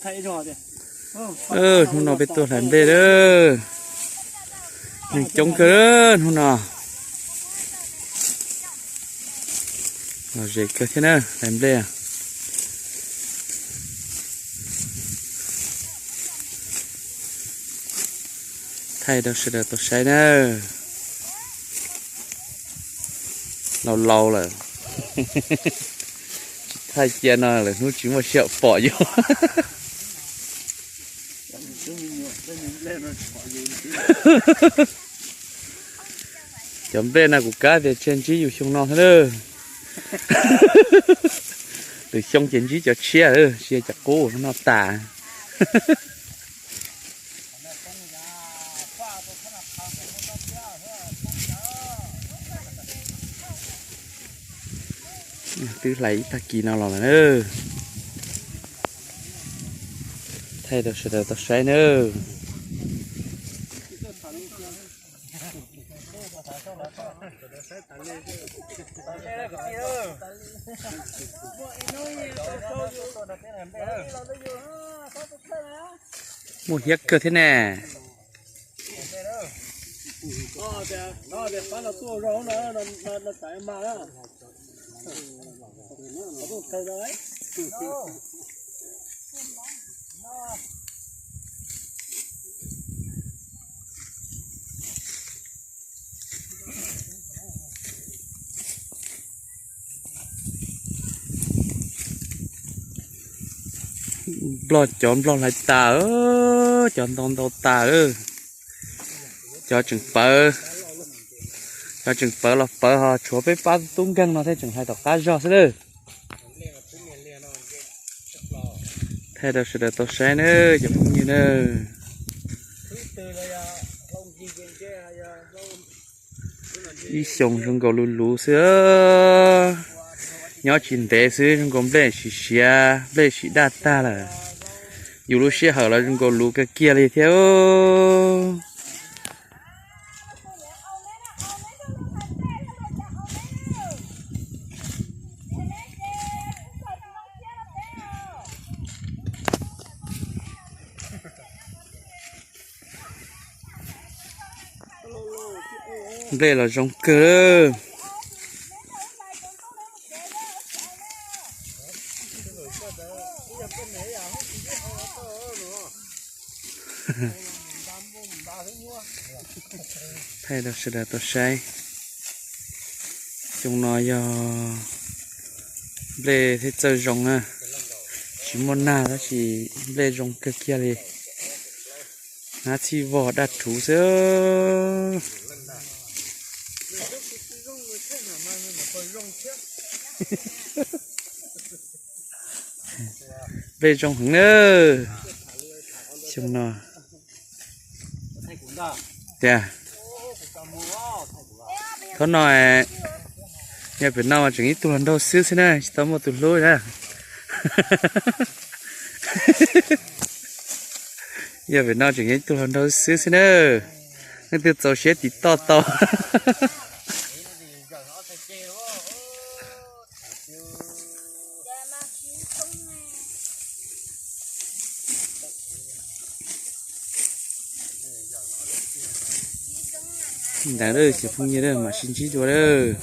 Hnub no peb tuaj hlais nplej lawm. Neeg coob kawg hnub no. Lom zem kawg thiab na, hlais nplej. Thaij rau sawv daws tau saib na. Laus laus lawm, tsis thaij cia no lawm hnub tsis muaj sij hawm pom yus. Cov nplej no kuv kav tias tseg ntsib yus xyoo no thiab lawm. Lwm xyoo ces ntsib cov tshiab, tsis yog cov qub no tas. Twb hlais ib tag kis no los lawm na. Thaij rau sawv daws tau saib nawb. Muaj hiab kawg thiab ne. Nplog, cov nplog hlais tas, cov ntau ntau tas. Cov tseem pawv, cov tseem pawv los pawv ho tshuav peb pab tub nkeeg no thiaj tseem hlais tom qab zog xwb lawm. Thaij rau sawv daws tau saib nawb cov phooj ywg nawb. Ib xyoos zoo nkaus luv luv xwb. Nyob tsis ntev xwb zoo nkaus nplej sim siav, nplej sim daj tag lawm. Yus lub sij hawm los zoo nkaus luv kawg kiag li thiab. Nplej los zoo kawg. Thaij rau sawv daws tau saib. Xyoo no yog nplej thiaj txawj zoo na. Tsis muaj nag tab sis nplej zoo kawg kiag li. Hnab txhij vog daj rhuv xwb. Nplej zoo heev na. Xyoo no tiag. Thaum no, yog pem no mas tseem ib tug hluas nraug xwb xwb na, tsis tau muaj tus hlub na. Yog pem no tseem yog ib tug hluas nraug xwb xwb na. Leej twg txaus siab tiv toj tau. Ntawd cov phooj ywg mam sib ntsib dua lawm.